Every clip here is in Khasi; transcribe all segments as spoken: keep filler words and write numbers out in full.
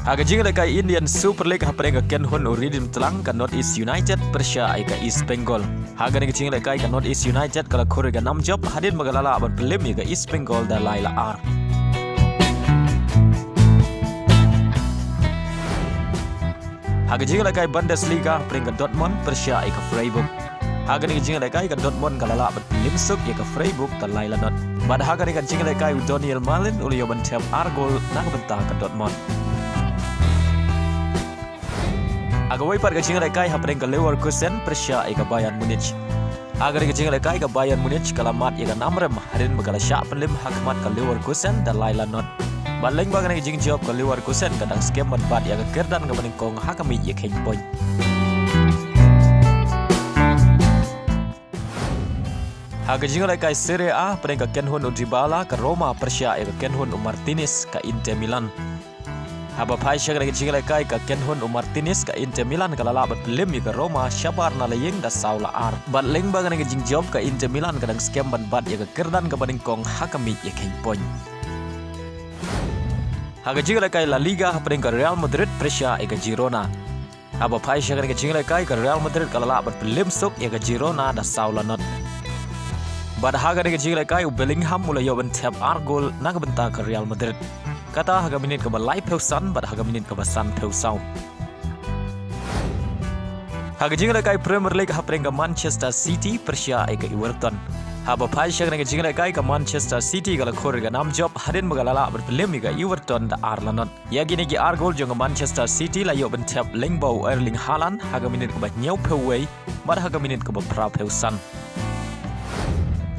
Ha ka jingïalehkai Indian Super League hapdeng ka kynhun u Ridim Tlang, ka North East United pyrshah ïa ka East Bengal. Ha kane ka jingïalehkai ka North East United ka la khur ïa ka nam jop hadien ba ka la lah ban pynlem ïa ka East Bengal da lai la ar. Ha ka jingïalehkai Bundesliga hapdeng ka Dortmund pyrshah ïa ka Freiburg. Ha kane ka jingïalehkai ka Dortmund ka la lah ban pynlem suk ïa ka Freiburg da lai la not. Bad ha kane ka jingïalehkai u Donyell Malen u la ïoh ban thep ar gol na ka bynta ka Dortmund. Ha kawei pat ka jingïalehkai hapdeng ka Leverkusen pyrshah ïa ka Bayern Munich. Ha kane ka jingïalehkai ka Bayern Munich ka la mad ïa ka nam rem hadien ba ka la shah pynlem ha khmat ka Leverkusen da lai la not. Bad lyngba kane ka jingjop ka Leverkusen ka dang skhem ban bat ïa ka kyrdan kaba nyngkong ha ka miej ïakheiñ point. Ha ka jingïalehkai Serie A hapdeng ka kynhun u Dybala ka Roma pyrshah ïa ka kynhun u Martinez ka Inter Milan. Haba phai sha kane ka jingïalehkai ka kynhun u Martinez ka Inter Milan ka la lah ban pynlem ïa ka Roma shabar na la ïing da saw la ar. Bad lyngba kane ka jingjop ka Inter Milan ka dang skhem ban bat ïa ka kyrdan kaba nyngkong ha ka miej ïakheiñ point. Ha ka jingïalehkai La Liga hapdeng ka Real Madrid pyrshah ïa ka Girona. Haba phai sha kane ka jingïalehkai ka Real Madrid ka la lah ban pynlem suk ïa ka Girona da saw la not. Bad ha kane ka jingïalehkai u Bellingham u la ïoh ban thep ar gol na ka bynta ka Real Madrid. Kata ha ka minit kaba laiphew san bad ha ka minit kaba sanphew saw. Ha ka jingïalehkai Premier League hapdeng ka Manchester City pyrshah ïa ka Everton. Haba phai sha kane ka jingïalehkai ka Manchester City ka la khur ïa ka nam jop hadien ba ka la lah ban pynlem ïa ka Everton da ar la not. Ïa kine ki ar gol jong ka Manchester City la ïoh ban thep lyngba u Erling Haaland ha ka minit kaba hynñiewphew wei bad ha ka minit kaba phraphew san.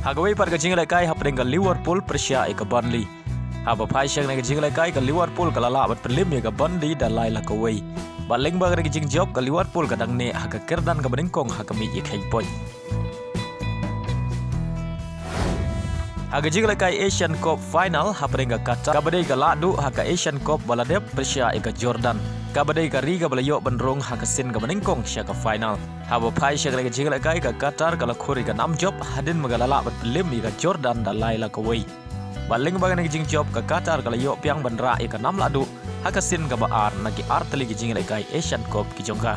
Ha kawei pat ka jingïalehkai hapdeng ka Liverpool pyrshah ïa ka Burnley. Haba phai sha kane ka jingïalehkai ka Liverpool ka la lah ban pynlem ïa ka Burnley da lai la kawei. Bad lyngba kane ka jingjop ka Liverpool ka dang neh ha ka kyrdan kaba nyngkong ha ka miej ïakheiñ point. Ha ka jingïalehkai Asian Cup final hapdeng ka Qatar kaba dei ka lahduh ha ka Asian Cup ba la dep pyrshah ïa ka Jordan. Kaba dei ka ri kaba la ïoh ban rung ha ka sien kaba nyngkong sha ka final. Haba phai sha kane ka jingïalehkai ka Qatar ka la khur ïa ka nam jop hadien ba ka la lah ban pynlem ïa ka Jordan da lai la kawei. Bad lyngba kane ka jingjop ka Qatar ka la ïoh biang ban rah ïa ka nam lahduh ha ka sien kaba ar na ki artylli ki jingïalehkai Asian Cup ki jong ka.